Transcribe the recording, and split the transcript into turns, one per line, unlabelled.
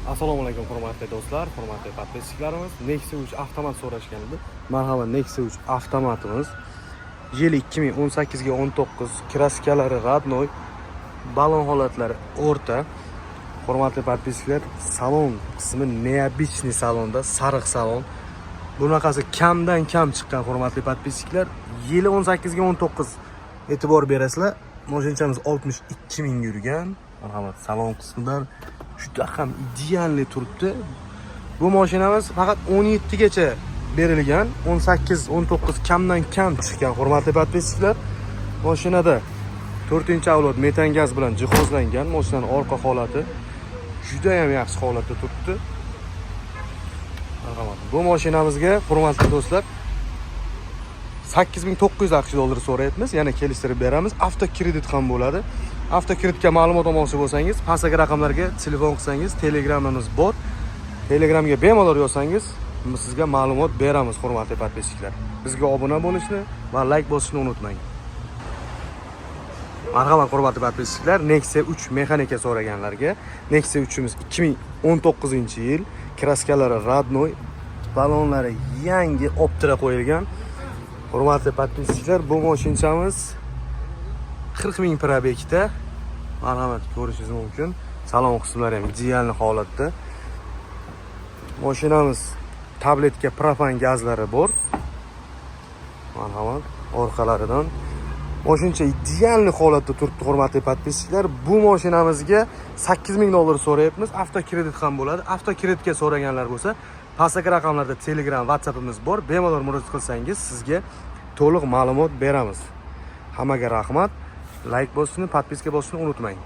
Assalomu alaykum, hurmatli do'stlar, hurmatli подписчик larimiz. Nexia 3 avtomat so'rashgan edi. Marhamat, Nexia 3 avtomatimiz. Yili 2018 ga 19, краска lari родной, balon holatlari o'rta. Hurmatli подписчик lar, salon qismi необычный salonda, sariq salon. Bunaqasi kamdan kam chiqqan, hurmatli подписчик lar. Yili 18 ga 19, e'tibor berasizlar. Moshinchamiz 62 ming yurgan. Marhamat, salon qismidan juda ham идеальный turibdi. Bu mashinamiz faqat 17 gacha berilgan, 18, 19 kamdan kam chiqqan, hurmatli подписчик lar. Mashinada 4-avlod metan gaz bilan jihozlangan. Mashinaning orqa holati juda ham yaxshi holatda turibdi. Marhamat. Bu mashinamizga, hurmatli do'stlar, 8900 AQSh dollari so'rayapmiz. Yana kelishtirib beramiz. Avtokredit ham bo'ladi. Avtokreditga ma'lumot olmoqchi bo'lsangiz, pastdagi raqamlarga telefon qilsangiz, Telegramimiz bor. Telegramga bemalol yozsangiz, sizga ma'lumot beramiz, hurmatli подписчик lar. Bizga obuna bo'lishni va layk bosishni unutmang. Marhamat, hurmatli подписчик lar, Nexia 3 mexanika so'raganlarga Nexia 3imiz 2019-yil, краска lari родной, balonlari yangi Optra qo'yilgan. Hurmatli подписчик lar, bu mashinchamiz 40 ming пробег da. Marhamat, ko'rishingiz mumkin. Salon qismlari ham идеальный holatda. Mashinamiz tabletka, propan gazlari bor. Marhamat, orqalaridan. Mashincha идеальный holatda turibdi, hurmatli подписчик lar. Bu mashinamizga 8000 dollar so'rayapmiz. Avtokredit ham bo'ladi. Avtokreditga so'raganlar bo'lsa, pastdagi raqamlarda Telegram, WhatsAppimiz bor. Bemalol murojaat qilsangiz, sizga to'liq ma'lumot beramiz. Hammaga rahmat. Layk bosishni, подписка bosishni unutmang.